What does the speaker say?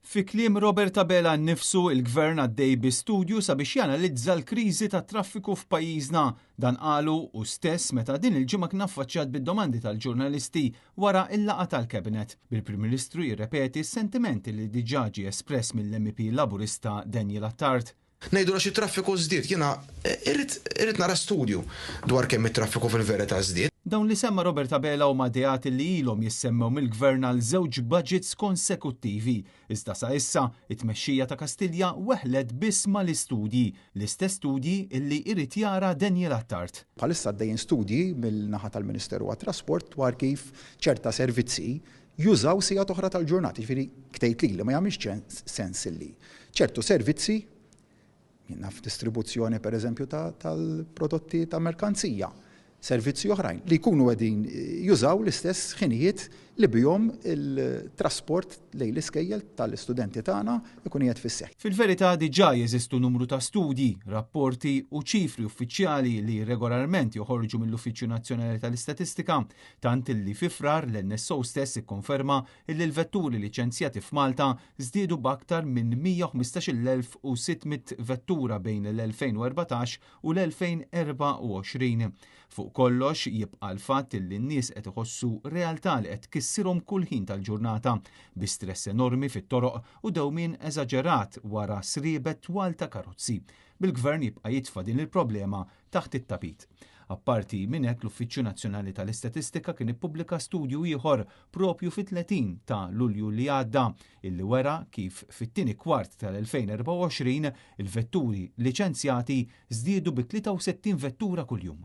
Fi kliem Robert Abela nnifsu, il-Gvern għaddej bi studju sabiex janalizza l-kriżi tat-traffiku f'pajjiżna. Dan qalu hu stess meta din il-ġimgħa kien affaċċjat bid-domandi tal-ġurnalisti wara l-laqgħa tal-Cabinet, bil-Prim Ministru jirrepeti s-sentiment li diġà ġie espress mill-MEP Laburista Daniel Attard. Ngħidu għax it-traffiku żdied, jiena irrid irrid nara studju dwar kemm it-traffiku fil-verità żdied. Dawn li semma Robert Abela huma ideat li ilhom jissemmew mill-Gvern għal żewġ budgets konsekuttivi. Iżda sa issa, it-tmexxija ta' Kastilja weħlet biss mal-istudji, l-istess studji illi jrid jara Daniel Attard. Bħalissa għaddejjin studji mill-naħa tal-Ministeru għat-Trasport dwar kif ċerta servizzi jużaw sigħat oħra tal-ġurnata. Jiġifieri tgħid lili ma jagħmilx sens illi ċertu servizzi, jien naf distribuzzjoni pereżempju tal-prodotti ta' merkanzija, servizzi oħrajn li jkunu qegħdin jużaw l-istess ħinijiet li bihom il-trasport lejn l-iskejjel tal-istudenti tagħna jkun qiegħed fis-seħħ. Fil-verità diġà jeżistu numru ta' studji, rapporti u ċifri uffiċjali li regolarment joħorġu mill-Uffiċċju Nazzjonali tal-Istatistika, tant illi fi Frar l-NSO stess ikkonferma illi l-vetturi liċenzjati f'Malta żdiedu b'aktar minn 115,600 vettura bejn l-2014 u l-2024. Fuq kollox jibqa' l-fatt li n-nies qed iħossu realtà li qed tkissirhom kull ħin tal-ġurnata, bi stress enormi fit-toroq u dewmien eżaġerat wara sriebet twal ta' karozzi, bil-Gvern jibqa' jitfa' din il-problema taħt it-tapit. Apparti minn hekk l-Uffiċċju Nazzjonali tal-Istatistika kien ippubblika studju ieħor propju fit-30 ta' Lulju li għadda illi wera kif fit-tieni kwart tal-2024 il-vetturi liċenzjati żdiedu bi 63 vettura kuljum.